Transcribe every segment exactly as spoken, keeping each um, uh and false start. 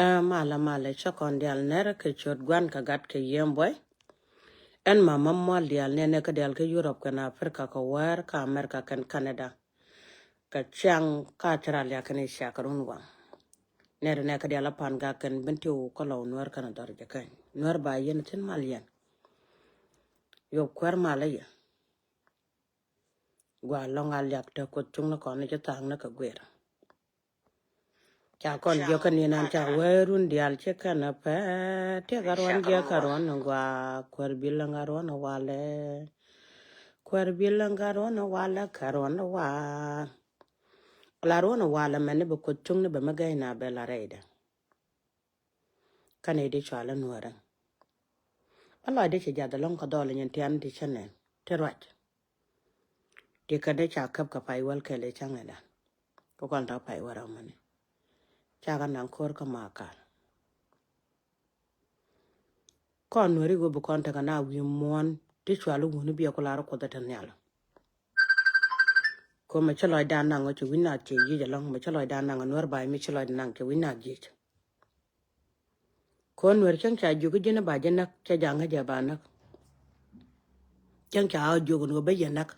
Ɛ malɛ malɛ, cä kɔn diaal nɛr kɛ ciöt Gua̱n kɛ Gat kɛ Yiëë Buɔy. Ɛn mama mual diaal nɛnɛ kä diaal kä Europe kɛn Africa kɛ wäär kä America kɛn Canada. Kɛ ciaŋ kä Australia kɛn Asia kɛ run waŋ. Nɛr nɛ kä diaal a Pan Gak kɛn Bentiu kä Lɔw Nuäär kɛn a Dɔr Jɛ Kɛny. Nuäär ba yɛn thi̱n mal yɛn. Yop kuäär malä yɛ. Gua lɔŋ a liak te Kuoth cuŋ ni kɔn ni ci thaak ni kɛ guir. Ca kɔn jiök kä ninan ca wee run diaal ci kɛn a pɛ. Tiek a ruɔn jiɛ kä ruɔn ni gua. Kuäär bi läŋ a ruɔn a walɛ. Kuäär bi läŋ a ruɔn a walɛ kä ruɔn a wa. La ruɔn a walɛ mɛn ni bi Kuoth cuŋ ni bɛ mi gɛy na bɛ la rɛydɛ. Kä nɛy di cɔal i̱ Nuäärä. A lɔcdɛ cɛ jath ɛlɔ̱ŋ kä dhɔl nyin tian ti cä nɛn ti ruac. Ti kɛn di ca käp kɛ pay wäl kɛl i̱ cäŋ ɛdan. Kä kɔn tɔ̱ pay wäl ram mani. Ca kɛ naŋ ko̱r kä Makal. Kɔn Nuääri ɣöö bi kɔn tekɛ na wi̱i̱ muɔ̱ɔ̱n ti cɔal i̱ wuni biɛ ku lar Kuoth ɛ te nhial. Ko mɛ cä lɔcdan naŋ ɔ cɛ wi̱c nak cɛ yic ɛlɔ̱ŋ, mɛ cä lɔcdan naŋ ɔ Nuäär ba mi cä lɔcdan naŋ cɛ wi̱c nak yic. Ko Nuäär cäŋ ca jiök ji̱n ba jɛ näk, cɛ jaŋ kä jɛ ba näk. Cäŋ ca jiök ni ɣöö bä jɛ näk,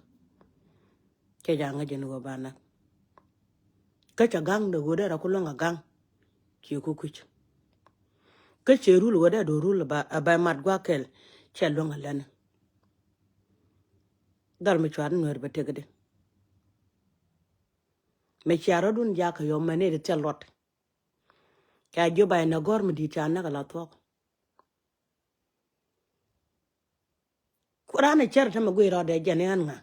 cɛ jaŋ kä jɛ ni ɣöö ba näk. Kä cɛ gaŋ de ɣöö dee rɔ ku luäŋ a gaŋ, ciɛ ku kui̱c. Kä cɛ rul ɣöö dee do̱r rul a ba mat gua̱a̱k kɛl, cɛ luäŋ a lɛn. Dhɔl mi cuat Nuäär bä tekdi. Mɛ cia rɔ̱dun jakä yɔm mɛ nɛy ti thil luɔt. Ca jiö ba inɛ gɔ̱r mi di̱i̱t ca näk ala thuɔ̱k. Ku raan ɛ cär tämɛ guiy rɔɔdɛ jɛn i̱ ɣän ŋa.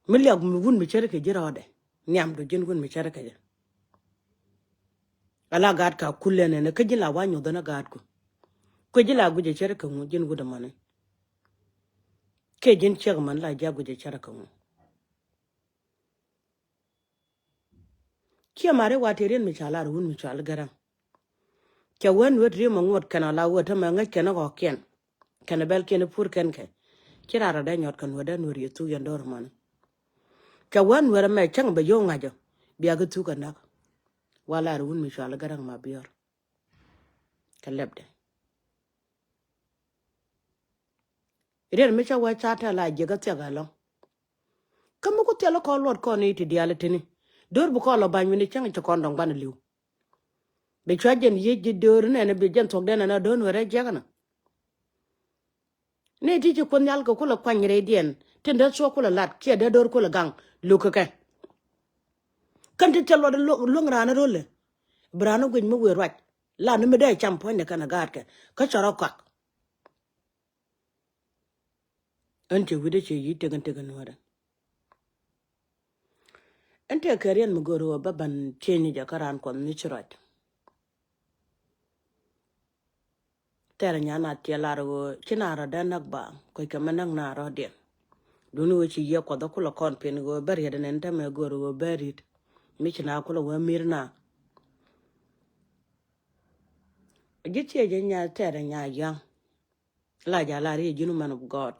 Mi liak mi wun mi cär kɛ ji̱ rɔɔdɛ. Nhiamdu ji̱n wun mi cär kɛ jɛ. Ala gaat ka kulɛ nɛnɛ kä ji̱n la wa nyuɔth ɛn a gaatku. Kuɛ ji̱ la guic ɛ cär kɛ ŋu ji̱n wut ɛmɔni. Kɛ ji̱n ciek ɛmɔni la ji̱ a guic ɛ cär kɛ ŋu. Ciɛ mari wa ti riet mi ca lar wun mi cual gɛrɛŋ. Cɛ wä Nuäär ri mɛ ŋuɔt kɛn a la wä tämɛ ŋäc kɛn a ɣɔ̱kiɛn. Kɛn a bɛl kiɛn a pur kɛn kɛ. Ci rar a dee nyɔt kɛ Nuäär dee Nuäär yɛ thuk yɛn do̱r mɔni. Cɛ wä Nuäär mɛ cäŋ bɛ yo̱o̱ ŋa̱cä. Bia kɛ thuk kɛ näk. Wa lar wun mi cual gɛrɛŋ ma biɔr. Kɛ lɛpdɛ. Riet mi cä wä ca tɛl a jiäk a thiak ɛlɔ̱ŋ. Kä mi ku thil kɔn luɔt kɔn i̱ ti diaal itini. Do̱r bi kɔn lɔ ba̱ny wi̱ni cäŋ ci kɔn dɔ̱ŋ banɛ li̱w. Bi cua jɛn yiec ji̱ do̱r nɛn bi jɛn thuɔ̱k dɛn ɛn a do̱r Nuäär ɛ jiäk ɛnɔ. Ni ti ci Kuoth Nhial kɛ kulɛ kuany rɛydiɛn tin dee thuɔ̱k kulɛ lat kiɛ dee do̱r kulɛ gaŋ luk kɛ kɛ. Kän ti thil luɔt luäŋ raan rölɛ. Bi raan guic mi wëë ruac la ni mi dee cam puɔ̱nydɛ kɛn a gaatkɛ kä cɔr ɔ kɔak. Ɛn cɛ wi̱cdɛ cɛ yi̱ tëkɛn tëkɛn Nuäärä. Ɛn tëë kɛ riɛn mi go̱o̱r ɣöö bä ban cieny ni jɛ kä raan Kuɔth ni ci ruac. Thɛɛr nya na tiɛ lar ɣöö ci na rɔ dee näk ba kuec kɛ mɛ näk na rɔ̱diɛn. Duni ɣöö ci yiëë Kuɔth ɛ kulɛ kɔn pin ɣöö bä riet ɛn ɛn tämɛ go̱o̱r ɣöö bä ri̱t. Mi ci na kulɛ wee mir na. Ji̱ thiec jɛ nya thɛɛr nya ya̱ŋ. La ja lar i̱ ji̱n man of God.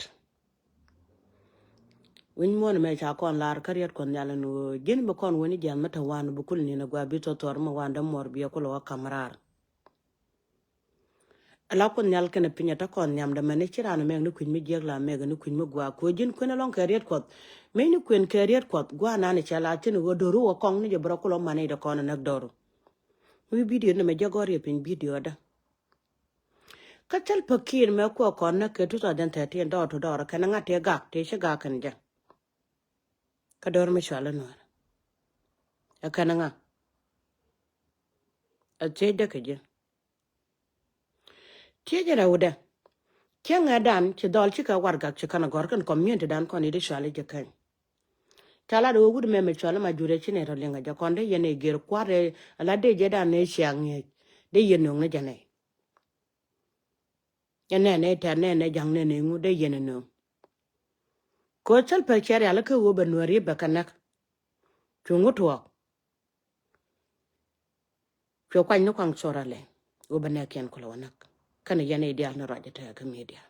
Wi̱ny muɔ̱ɔ̱n mɛ ca kɔn lar kä riɛt Kuɔth Nhial ɛn ɣöö ji̱n bi kɔn wen i̱ jiath mi te wan bi kul ni̱n ɛ gua bi thɔthɔr mi wan dämuɔr bi ɛ kul ɛ wä ka̱m raar. Ala Kuoth Nhial kɛnɛ piny ɛ te kɔn nhiamdɛ mɛn i̱ ci raan ɛ mɛk ni kui̱ny mi jiäk la mɛk ni kui̱ny mi gua ko̱ ji̱n kuën ɛlɔ̱ŋ kɛ riɛt Kuɔth. Mëë ni kuën kɛ riɛt Kuɔth gua nan i̱ cɛ la thi̱n ɣöö do̱ru wä kɔŋ ni jɛ bi rɔ kul ɔ man i̱ dɛ kɔn ɛ näk do̱ru. Wi̱i̱ bidio ni mɛ jɛ gɔ̱r yɛ piny bidio dä. Kä Salva Kiir mɛ kuɛ kɔn näk kɛ two thousand thirteen dɔɔr to dɔɔr kɛn ŋa̱ tëë gak tëë ci gak kɛn jɛ. Kä dɔɔr mi cual i̱ Nuäär ɛ kɛn ŋa̱. Ɛ thiec dä kɛ ji̱. Thiec rɛwdɛ. Cieŋɛ dan ci dhɔl cikɛ warɛgak ci kɛn a gɔ̱r kɛn community dan kɔn i̱ di cual i̱ jɛ kɛny. Ca lat ɣöö wut mɛmɛ cual i̱ ma jurɛ ci nɛ rɔ liŋ a jɛ kɔn dee yɛn i̱ gër kua̱r a la dee jɛ dan nɛ ciaŋ ŋi̱eec dee yɛn nöŋ ni jɛ nɛy. Ɛ nɛnɛ tɛr nɛnɛ ja̱ŋ nɛnɛ ŋu dee yɛn ɛ nööŋ. Ko̱ Salva Kiir cɛ rial kä ɣöö bɛ Nuääri bɛ kɛ näk. Cu ŋu tuɔɔk. Cuɛ kuany ni kuaŋ cuɔr alɛ ɣöö bɛ nɛɛkiɛn kulɛ wä näk. Kɛnɛ yɛn i̱ diaal ni ruac ɛ tɛɛkä midia.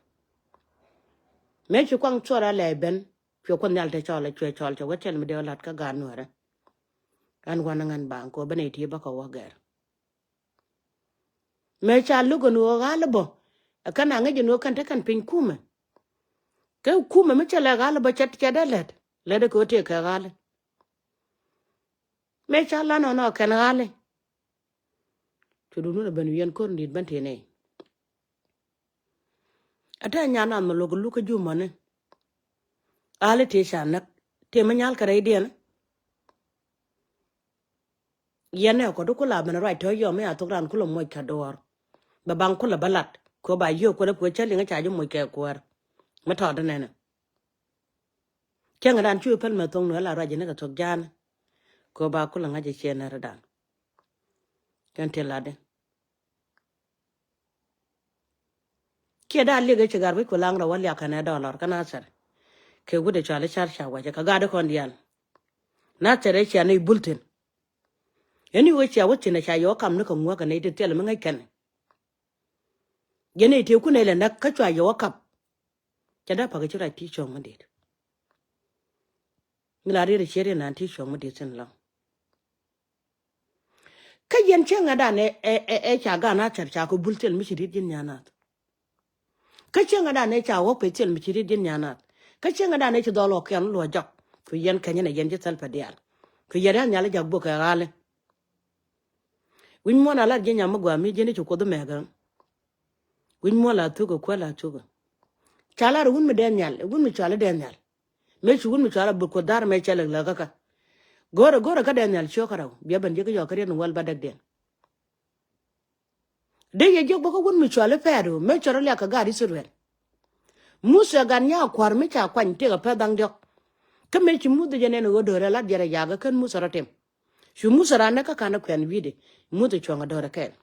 Mëë ci kuaŋ cuɔr alɛ ben cuɛ Kuoth Nhial te cɔl ɛ cuɛ cɔl cɛ wä cɛl mi dee wä la̱t kä gaat Nuäärä. Ɛn wanɛ ŋän baŋ kɔ bä nɛy ti bä kɛ wä gɛr. Mëë ca lo̱k ɛn ɣöö ɣa̱l ɛ bä ɛ kɛn a ŋäc ɛn ɣöö kɛn te kɛn piny kumɛ. Kɛ kumɛ mi cɛ lɛ ɣa̱l ɛ bä cɛ cɛ dee lɛt lɛt ɛ kɛ ɣöö tëë kɛ ɣa̱l ɛ. Mëë ca lan ɔnɔ kɛn ɣa̱l ɛ. Cu dun wun ɛ ben wi̱i̱ ɛn ko̱r in di̱t ben tëë nɛy. Ɛ tɛ nyan nath mi lo̱k lo̱k kä jumɔni. Ɣa̱l ɛ tëë ca näk tëë mi nyal kɛ rɛydiɛn. Yɛn ɛ kɔt kulɛ ben ruac tɔ̱ yɔm mi a thok ran kulɛ moc kɛ duɔ̱ɔ̱r. Bɛ baŋ kulɛ bä lat kɛ ba yio̱o̱k kuɛl ɛ kuɛ cä liŋ ca ji̱ moc kɛ kuäär. Mi tɔɔt inɛnɛ. Cäŋ dan cu päl mɛ thoŋ nu ɛ la ruac ji̱ ni kɛ thok ja̱a̱n. Kɛ ba kulɛ ŋa̱c ɛ ciɛ nɛr dan. Kɛn ti latdi. Kiɛ da̱a̱ liɛk ëë ci gat wi̱c ku laŋ rɔ wä liak kɛnɛ dɔlɔr kä Nathɛr. Kɛ wut ɛ cɔal i̱ car ca wacɛ kɛ gat ikɔn diaal. Nathɛr ëë cia nɛy bul thi̱n. Ɛn i̱ wee cia wä thi̱n ɛ ca yɛ wä kap ni kɛ ŋuäk kɛ nɛy ti thil mi ŋäc kɛn. Yɛn nɛy tëë kun ɛ lɛ näk kä cua yɛ wä kap. Cɛ dee pa̱k ɛ ci ruac ti cuɔ̱ŋ mi di̱i̱t. Mi la riet ɛ ciet yɛn naan ti cuɔ̱ŋ mi di̱i̱t thi̱n lɔ̱ŋ. Kä yɛn cieŋädan ɛ, ɛ, ɛ, ɛ ca gan a thɛr ca kɛ bul thil mi ci riet ji̱n nyan nath. Kä cieŋädan ɛ ca wä peth thil mi ci riet ji̱n nyan nath. Kä cieŋädan ɛ ci dhɔl ɣɔkiɛn luɔ jɔk. Ku yɛn kɛnyɛ nɛ yɛn ci thil pɛ diaal. Ku yɛn ɛ nhial jak bok kɛ ɣa̱li. Wi̱ny muɔ̱n a lat ji̱ nyam mi gɔaa mi ji̱n i̱ ci kuoth mɛk ɣä. Wi̱ny muɔ̱n la thuk ɛ kuäl la thuk ɛ. Ca lat wun mi dee nhial, wun mi cual i̱ dee nhial. Mëë ci wun mi cual a buk kuoth dhar mëë cɛ lɛk lɛk kä kä. Go̱rɛ go̱rɛ kä dee nhial ciök kä rɛw bia ben ji̱ kä yɔk kä riet ni wäl ba däkdiɛn. Dee yɛ jiök bä kä wun mi cual i̱ pɛɛt ɣöö mëë cɔr i̱ liak kɛ gaat Ithɛrɛl. Muthɛ gat nyaa kua̱r mi ca kuany tëëk a pɛ̈th da̱ŋ diɔ̱k. Kä mëë ci Muthɛ jɛ nɛn ɣöö do̱rɛ lat jɛrɛ yakä kɛn Muthɛ rɔ tim. Cu Muthɛ raan nɛ kä ka̱n ɛ kuɛn wi̱i̱dɛ. Muthɛ cuɔ̱ŋ a do̱rɛ kɛɛl.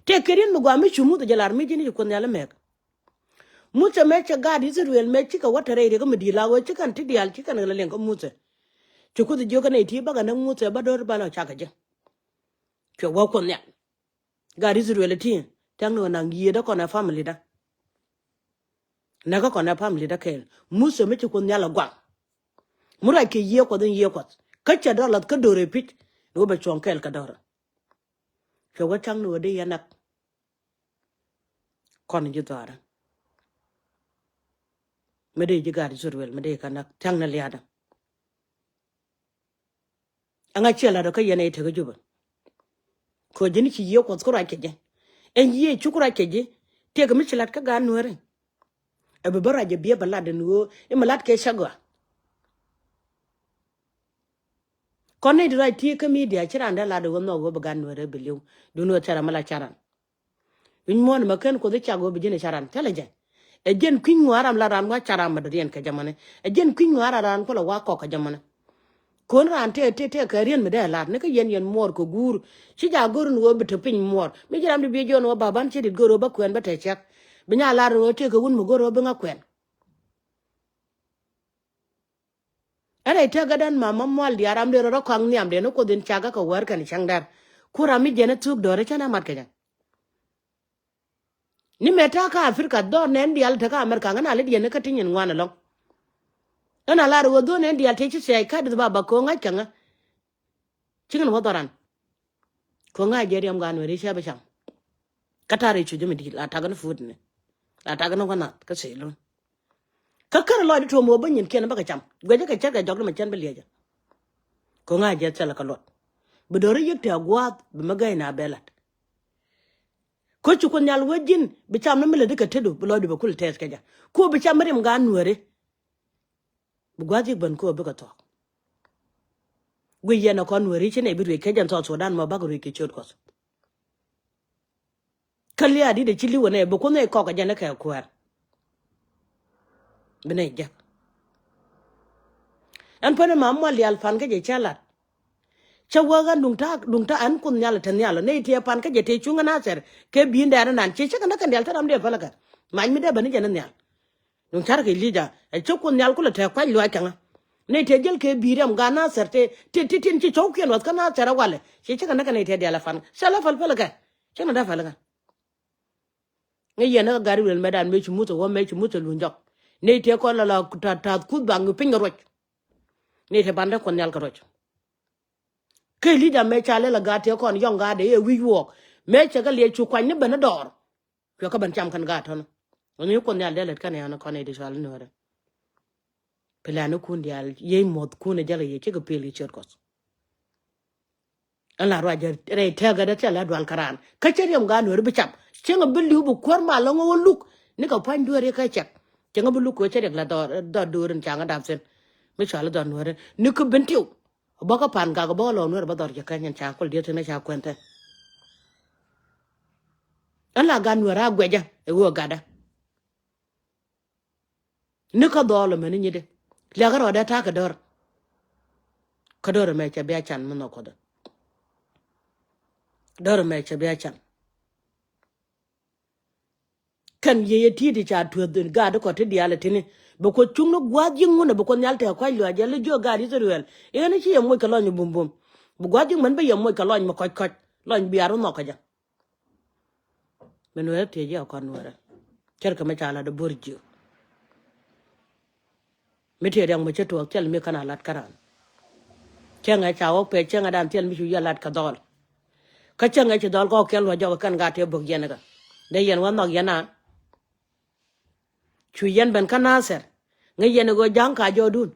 Tëë kɛ riet mi gɔaa mi cu Muthɛ jɛ lar mi ji̱n i̱ ci kuoth nhial i̱ mɛk. Muthɛ mëë cɛ gaat Ithɛrɛl mëë cikɛ wä te rɛy riɛk mi di̱i̱t la ɣöö ci kɛn ti diaal ci kɛn ɣä lɛ liɛŋ kä Muthɛ. Ci kuoth jiök kɛn ɛ ti bäkɛ näk Muthɛ bä do̱r bä lɔ cakɛ ji̱. Cuɛ wä kuoth nhial. Gaat Ithɛrɛl ɛ ti tɛ̈ŋ ni ɣä naŋ yiëëdä kɔn ɛ family da. Näkä kɔn ɛ family da kɛɛl. Muthɛ mi ci kuoth nhial ɛ guaŋ. Mi ruac kɛ yiëë kuɔth in yiëë kuɔth. Kä cɛ dɔr lath kä do̱r ɛ pi̱c. Ni wä bɛ cuɔ̱ŋ kɛɛl kɛ dɔr. Cuɛ wä ca̱ŋ ni wä dee yɛ näk. Kɔn ji̱ dhɔaarä. Mi dee ji̱ gaat Ithɛrɛl mi dee kä näk thia̱ŋ ni lia̱a̱dä. Ɛŋa ciɛ la̱t ɔ kä yɛn ɛ tekä Jubɛ. Kɛ ji̱n ci yiëë kuɔth kä ruac kɛ ji̱. Ɛn yiëë cuk ruac kɛ ji̱. Tëëkɛ mi ci la̱t kä gaat Nuääri. Ɛ bi bä ruac ɛ biɛ bɛ lat ɛn ɣöö i̱ mi la̱t kɛ cä gɔaa. Kɔn ni di ruac ti kä media ci raan dee lat ɛ ɣöö nhɔk ɣöö bi gaat Nuääri bi li̱w. Duundɛ ɣöö thɛrɛ mi la caran. Wi̱ny muɔ̱ɔ̱n mɛ ken kuoth i̱ cak ɣöö bi ji̱n i̱ caran thilɛ jɛ. Ɛ jiɛn kui̱ny ŋuan ram la raan wa caran mɛ dɔ̱diɛn kɛ jɛ mɔni. Ɛ jiɛn kui̱ny ŋuan ram raan kuɔlɛ wa kɔk kɛ jɛ mɔni. Kon raan tëë tëë tëë kɛ rien mi dee lar ni kä yɛn yɛn muɔɔr kɛ guur. Ci ja go̱r ni ɣöö bi te piny muɔɔr. Mi ji̱ ram di bi jiɔn ɣöö ba ban ci dit go̱r ɣöö ba kuɛn bä te cɛk. Bi nya lar ni ɣöö tëë kɛ wun mi go̱r ɣöö bi ŋa kuɛn. Ɛn rɛy tëkädän ma ma mual diaal ram dee rɔ rɔ kɔaŋ nhiam dee ni kuoth in cak kä kɛ wäär kɛn cäŋ dɛr. Ku ram mi jiɛn ɛ thuk dɔ̱r ɛ cän ɛ mat kɛ jɛ. Ni mɛ ta̱a̱ kä Africa dhɔr nɛn diaal tekä America ŋän a lät yɛn ni kä ti nyin ŋuan ɛlɔ̱ŋ. Ɣän a lar ɣöö dhɔr nɛn diaal tëë ci thia̱a̱c kä di̱th ba ba ko̱o̱ŋ ŋa̱c kɛ ŋä. Ci ŋän wä dhɔran. Ko̱o̱ŋ ŋa̱c jɛ riɛm gaat Nuääri cä bi cam. Kä ta̱a̱ rɛy cuc mi di̱i̱t la takä ni food ni. La takä ni wä nath kä thilun. Kä kärɛ lɔcdä tuɔ̱ɔ̱m ɣöö bä nyinkiɛn bä kɛ cam guɛcä kɛ cärkɛ jɔk ni mɛ cän bä liɛcä. Ko̱ŋ a jiɛth thilɛ kɛ luɔt. Bi do̱ri yiëk tɛ̈ gua̱a̱th bi mi gäy na bɛ la̱t. Kä ci Kuoth Nhial wee ji̱n bi cam ni mi lätdi kɛ tetdu bi lɔcdu bɛ kul tɛth kɛ jɛ. Ku bi cam mi rim gaat Nuääri. Bi gua̱a̱th yiëk ben ku bikɛ thuɔ̱k. Guic yɛn ɛ kɔn Nuääri ci nɛy bi ruëc kɛ jɛn South Sudan mɔ bakɛ ruëc kɛ ciöt Kuɔth. Kä lia̱a̱ di̱t ɛ ci li̱w ɛ nɛy bi Kuoth nɛy kɔk ɛ jɛn ɛ kɛ kuäär. Bi nɛy jek. Ɛn pänɛ ma mual diaal pan kä jɛ cä lat. Cä wä ɣän duŋ ta̱a̱ duŋ ta̱a̱ ɛn Kuoth Nhial ɛ te nhial ɔ nɛy tiɛ pan kä jɛ te cuŋ ɛ Nathɛr kɛ bi̱i̱n dɛɛr ɛnan ciɛ cä kɛ näk kɛn diaal thil ram dee päl ɛ kɛ. Mac mi dee bäni jɛn ɛ nhial. Duŋ carɛ kɛ Ilija ɛ cä Kuoth Nhial kulɛ te kuac luaac kɛ ŋä. Nɛy te jäl kɛ bi̱i̱ riɛm gaat Nathɛr te te te tin ci cɔwkiɛn wäth kä Nathɛr ɛ walɛ ciɛ cä kɛ näk kɛ nɛy te diaal ɛ pan cä lɛ päl päl ɛ kɛ. Cä kɛ näk dee päl ɛ kɛ. Ŋäc yɛn ni kä gat Ithɛrɛl mëëdan mëë ci Muthɛ wä mëë ci Muthɛ luny jɔk. Nɛy tëë kɔn la la ta̱a̱th kuth ba ŋi̱ piny kɛ ruɔc. Nɛy tëë bandä Kuɔth Nhial kɛ ruɔc. Kä leader mëë ca lɛl a gaat tëë kɔn yɔ̱ŋ gaat ëë wi̱c wuɔɔk. Mëë cɛ kɛ liɛc cu kuany ni ben ni dɔɔr. Cuɛ kä ben cam kɛn gaat tɔ̱nä. Ɣän i̱ Kuoth Nhial dee lät kɛn ɛ ɣän kɔn i̱ di cual ni nuäärä. Plan ni kun diaal yiey muɔth kun ɛ jäl kɛ yiey cikɛ pil kɛ ciöt Kuɔth. Ɛn la ruac jɛ rɛy tɛk gɛ dee thil la dual kä raan. Kä cä riɛm gaat nuäärä bi cam. Cieŋ a bi li̱w bi kuäär mal lɔŋ ɣä luk. Ni kɛ pua̱ny dueeri kä cɛk. Cieŋ a bi luk kɛ cä riɛk la dhɔr, dhɔr dueeri ni ca ɣä dap thi̱n. Mi cual dhɔr nuäärä. Ni kä ben tiw. Bä kä pan gak bä kä lɔw nuɛr bä dhɔr cɛ kɛny ɛn ca kul diet thin ɛ ca kuɛn thɛn. Ɛn la gat nuɛr a guɛcä ɛ ɣöö gatdä. Ni kä dhɔɔl ɛmɛn ni nyitdɛ. Liakä rɔɔdɛ ta̱a̱ kɛ dɔr. Kä dɔr ɛmɛ cɛ bia can mi nhɔk Kuɔth. Dɔr ɛmɛ cɛ bia can. Kɛn yiëë yɛ ti̱i̱t ca tueth in gaat kɔ ti diaal ɛ tini. Bi Kuoth cuŋni gua̱a̱th yiëë ŋun ɛ bi Kuoth Nhial tɛk kua̱c luaac jɛ li jiök gaat Ithɛrɛl. I̱ ɣän i̱ ci yɛ moc kɛ lɔny bumbum. Bi gua̱a̱th yiëë mɛn bi yɛ moc kɛ lɔny mi kɔc kɔc. Lɔny biaar wä nhɔk kɛ jɛ. Min wee thiec jɛ kɔn wee rɛ. Cär kɛ mi ca lat ɛ bo̱r jiök. Mi tëë riɛk mi ci tuɔɔk thil mi kɛn a lat kä raan. Cäŋɛ ca wä pɛc cäŋɛ dan thil mi cu yɛ lat kɛ dhɔl. Kä cäŋɛ ci dhɔl kɔɔk kiɛn luɔc jɔk kɛn gat tëë bök yɛn kä. Dee yɛn wä nhɔk yɛn an. Cu yɛn ben kä Nathɛr. Ŋäc yɛn i̱ ɣöö ja̱ŋ ka jɔɔdun.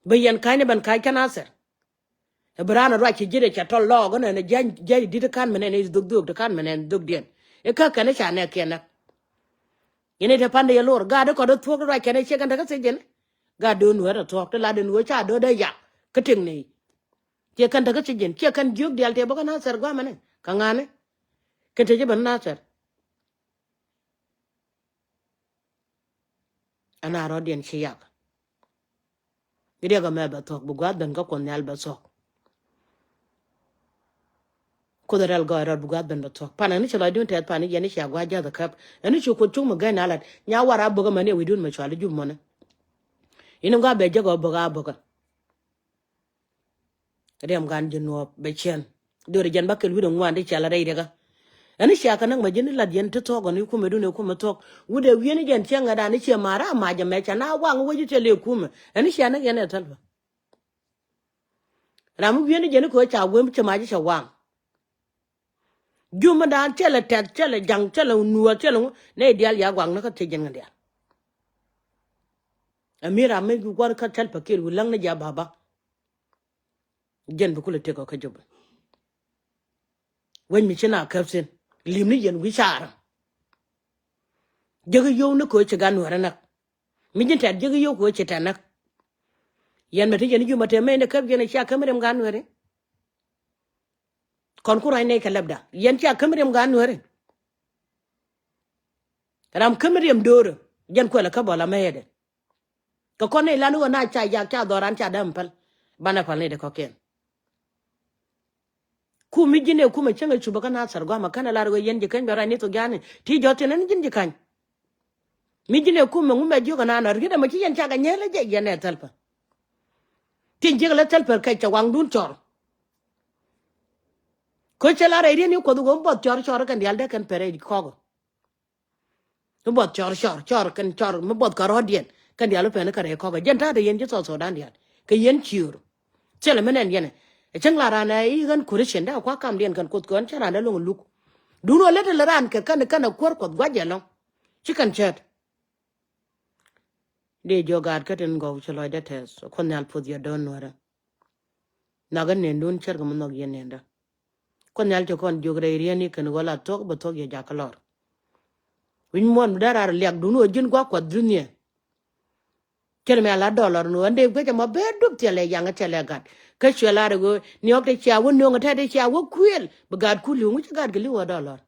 Bi yɛn ka̱cni ben ka̱c kä Nathɛr. Ɛ bi raan ruac ci ji̱t ɛ ca tɔl lɔɔk ɛn ɛn jiac jiac di̱t ka̱n mɛn ɛn i̱ dhuk dhuk ti ka̱n mɛn ɛn dhukdiɛn. I̱ kä kɛn i̱ ca nɛɛk kiɛn näk. Yɛn i̱ te pa̱n de yɛ lor gaat i̱ kɔt i̱ thuɔ̱k i̱ ruac kɛn i̱ ciɛ kɛn te kä thiec jɛn i̱. Gaat do̱n nueer ɛ thuɔ̱k ti la do̱n nueer ca do̱n dee yak kä tëk nɛy. Ciɛ kɛn te kä thiec jɛn ciɛ kɛn jiök diaal tëë bä kä Nathɛr gua̱a̱mɛn i̱ kä ŋa̱n i̱. Kɛn te ci ben Nathɛr. Ɛn a rɔ̱diɛn ci yak. Riɛk ɛmɛ bɛ thuɔ̱k bi gua̱a̱th ben kä Kuoth Nhial bɛ thuɔ̱k. Kuoth rɛl gɔɔy rɔɔd bi gua̱a̱th ben bɛ thuɔ̱k. Pan ɛn i̱ ci lɔcdun tɛth pan i̱ yɛn i̱ cia gua̱a̱th ja̱th ɛ käp. Ɛn i̱ ci Kuoth cuŋ mi gäny na lat. Nya war a bök ɛmɛn i̱ wi̱cdun mɛ cual i̱ jup mɔni. I̱ ni gua̱a̱th bɛ jäk ɛ bök a bök ɛ. Riɛm gan ji̱ nuɔɔp bɛ ciɛn. Döör jɛn bä kɛl wi̱cdɛ ŋuan ti cɛl rɛy riɛkä. Ɛn i̱ cia kɛ näk mɛ ji̱n i̱ la̱t yɛn ti thuɔ̱k ɔn i̱ kumɛ dun i̱ kumɛ thuɔ̱k. Wi̱cdɛ wi̱en i̱ jɛn ciɛŋ ɛ dan i̱ ciɛ ma̱a̱r a mac ɛmɛ ca na waŋ wec i̱ thil i̱ kumɛ. Ɛn i̱ cia näk yɛn ɛ thäl bä. Ram mi wi̱en i̱ jɛn i̱ köö ca wem cɛ mac i̱ cɛ waŋ. Jum mi dan cɛ lɛ tɛth cɛ lɛ ja̱ŋ cɛ lɛ nuɔɔth cɛ lɛ ŋu nɛ i̱ diaal ya guaŋ ni kä thiec jɛn kɛ diaal. Ɛ mi ram mi gua̱r kä thil pakir wi̱i̱ läŋ ni jɛ a baba. Jɛn bi kulɛ tëk ɔ kä Jubɛ. Wec mi ci na käp thi̱n li̱m ni yɛn wi̱i̱ caarä. Jäk i̱ yio̱w ni köö ci gan nuɛrä näk. Mi ji̱n tɛt jäk i̱ yio̱w köö ci tɛt näk. Yɛn mɛ ti yɛn i̱ Jubɛ tëë mɛy ni käp yɛn i̱ cia käm riɛm gan nuɛri. Kɔn ku ruac nɛy kɛ lɛpda yɛn cia käm riɛm gan nuɛri. Ram käm riɛm do̱rä jɛn kuɛlɛ kä bɔl amɛyɛdɛ. Kɛ kɔn ni lan i̱ ɣöö na ca yak ca dhɔran ca däm päl. Banɛ päl ni di kɔ̱kiɛn. Kum mi ji̱n ëë kumɛ cäŋ ɛ cupä kä Nathɛr gua̱a̱mɛ känɛ lar ɣöö yɛn ji̱ käny bɛ ruac ni thok ja̱a̱ni ti jɔ̱th thi̱n ɛn ji̱n ji̱ ka̱ny. Mi ji̱n ëë kumɛ ŋumɛ jiök ɛnan ɛ riet ɛmɛ ci yɛn cakɛ nyɛl ɛ jɛ yɛn ɛ thäl pär. Tin jiäk lɛ thäl pär kɛ cɛ waŋdun cɔr. Kä cɛ lar ɛ riet ni Kuɔth ɣöö mi buɔth cɔr cɔr kɛn diaal dee kɛn pɛr ɛ kɔk. Mi buɔth cɔr cɔr cɔr kɛn cɔr mi buɔth kɛ rɔ̱diɛn kɛn diaal wä pɛn kɛ rɛy kɔkɛ jɛn ta̱a̱ te yɛn ji̱ South Sudan diaal kɛ yɛn ciöör. Thilɛ mi nɛn yɛn ɛ cäŋ la raan ɛ i̱ ɣän Christian dee a kua̱ kamdiɛn kɛn Kuoth kɛ ɣän cä raan dee lo̱ŋ luk. Duundɛ ɣöö lät ilɛ raan kɛ kɛn kɛn ɛ kuäär Kuɔth gua̱c ɛlɔ̱ŋ. Ci kɛn cäät. Dee jiök gaat kä tin gɔw ci lɔcdä tɛth Kuoth Nhial puɔth yɛ do̱n nuäärä. Nhɔakä nendun cärkɛ mi nhɔk yɛn nendä. Kuoth Nhial cɛ kɔn jiök rɛy rieni kɛn ɣöö la thuɔ̱k bɛ thuɔ̱k yɛ jakä lɔr. Wi̱c muɔ̱ɔ̱n bi dee raar liakdun ɣöö ji̱n gua̱a̱k Kuɔth dunia. Cɛn mi a la dɔlɔr ni ɣöö ɛn dee guic ɛmɔ bee dup thilɛ yaŋ thilɛ gat. Kä cuɛ lar ɣöö niɔk ti cia wä nöŋ tɛt ti cia wä kuëël bi gat ku li̱w ŋuc ci gat kɛ li̱w ɣöö dɔlɔr.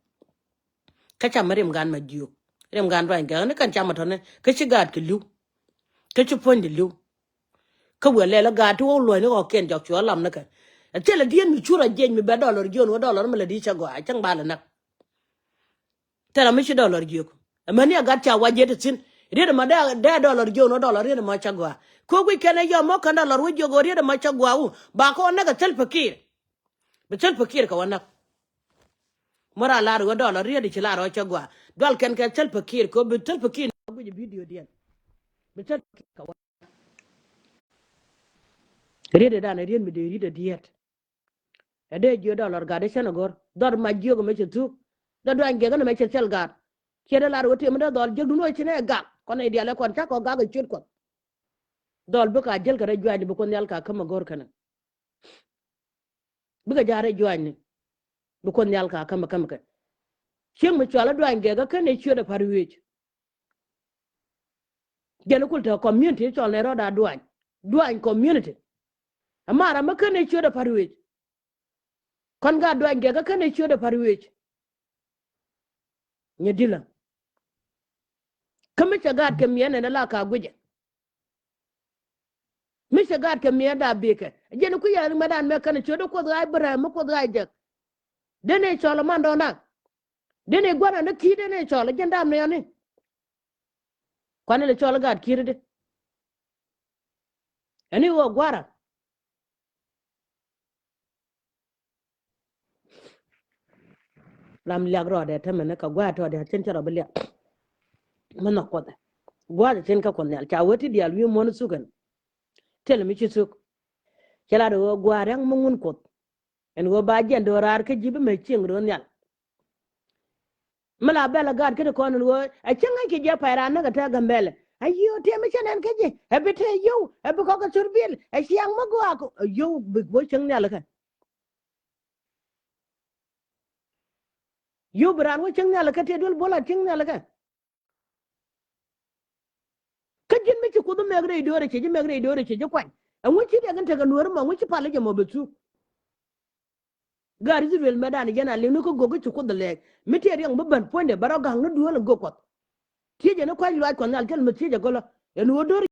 Kä cam mi rim gan ma jiök rim gan ruany gɛk ni kɛn cam mi tɔ̱ni kä ci gaat kɛ li̱w. Kä ci puɔ̱ny di li̱w. Kä wëë lɛl ɛ gaat ti wä luɔ̱ny ni ɣɔ̱kiɛn jɔk cuɛ lam ni kɛ. Ɛ thilɛ dieen mi cur a jiɛc mi bɛ dɔlɔr jiön wä dɔlɔr mi lɛ di cɛ gɔaa cäŋ ba lɛ näk. Thilɛ mi ci dɔlɔr jiök. Ɛ mäni ɛ gat ca wa jiɛt ti thi̱n riet ɛmɔ dee dɔlɔr jiön wä dɔlɔr riet ɛmɔ cɛ gɔaa. Kä guic kɛn ɛ yɔm mɔ kɛn dɔlɔr wä jiök ɣöö riet ɛmɔ cɛ gɔaa wu ba kɛ wä näk ɛ thil pekir. Bi thil pekir kɛ wä näk. Mɔ ra lar wä dɔlɔr riet i̱ ci lar wä cɛ gɔaa dual kɛn kɛ thil pekir kɛ wä bi thil pekir ni wä guic ɛ video diɛn. Bi thil pekir kɛ wä. Riet ɛ dan ɛ riet mi dee riet ɛ diet. Ɛ dee jiö dɔl lɔr gat ɛ cɛn ɛ gɔr dhɔr ma jiök mɛ cɛ thuk. Dee duany gɛk ɛn mɛ cɛ thil gat. Ciɛ dee lar wä tiɛ mi dee dhɔl jek dun wä ci nɛ gak kɔn ɛ dial ɛ kɔn cakɔ gak ɛ ciöt kuɔth. Dhɔl bikɛ a jäl kɛ rɛ juany bi kuoth nhial ka käm ɛ gɔr kɛnɛ. Bikɛ ja̱a̱r ɛ juanyni bi kuoth nhial ka käm ɛ käm ɛ kɛ. Cieŋ mi cual ɛ duany gɛk ɛ kɛn ɛ ciöt ɛ pa̱r wi̱i̱c. Jɛn kul te community cɔl nɛ rɔɔda duany. Duany community. Amara mi ken ɛ ciöt ɛ pa̱r wi̱i̱c. Kɔn gaat duany gɛk kä ken ɛ ciöt ɛ pa̱r wi̱i̱c. Nyɛ dilä. Kä mi cɛ gaat kɛ miɛn ɛn ɛ la ka guicɛ. Mi cɛ gaat kɛ miɛn da bikɛ jɛn kui̱ yɛn mɛ dan mɛ ken ɛ ciöt ɛ kuoth ɣa̱c bärɛ mi kuoth ɣa̱c jɛk. Den ɛ cɔl ɛ mandɔna. Dini gua̱ra ni ki̱i̱t dini cɔl jɛn dam ni ani. Kuani li cɔl gaat ki̱i̱t di. Ani wä gua̱ra. Lam liak rɔɔdɛ tämɛ ni kɛ gua̱a̱ tɔɔdɛ cin cɛ rɔ bi liak. Mi nhɔk kuɔth gua̱a̱ cin kä kuɔth nhial ca wä ti diaal wi̱i̱ muɔ̱n thuk ɛn. Thil mi ci thuk. Cɛ lat wä gua̱a̱ rɛŋ mi ŋun kuɔth. Ɛn ɣöö ba jiɛn do̱raar kä ji̱ bi mɛ cieŋ do̱r nhial. Mi la bɛl ɛ gaat kä ti kɔn ɛn ɣöö ɛ cäŋ ŋäc kɛ jiɛ pay raan näk ɛ tɛk Gambɛlɛ. Ɛ yiëë ɔ tëë mi cä nɛn kä ji̱ ɛ bi tëë yio̱w ɛ bi kɔk ɛ thur biɛl ɛ ciaŋ mi gɔaa kɛ ɛ yio̱w bi wä cäŋ nhial ɛ kɛ. Yio̱w bi raan wä cäŋ nhial ɛ kɛ tëë duel bo̱l a cäŋ nhial ɛ kɛ. Kä ji̱n mi ci kuoth mɛk rɛy do̱rɛ cɛ ji̱ mɛk rɛy do̱rɛ cɛ ji̱ kuany. Ɛŋu ci riɛk in tekɛ nuäär mɔ ɛŋu ci pal i̱ jɛ mɔ bɛ thuk. Gaat Israel mɛ dan jɛn a liŋ ni kä gök i̱ ci kuoth lɛɛk mi tiɛ riɛŋ bi bän puɔ̱nydɛ bɛ rɔ ga̱ŋ ni duel in gök kuɔth. Tiecɛ ni kua̱c luaac kuɔth nhial kɛl mi tiecɛ gölä ɛn ɣöö do̱r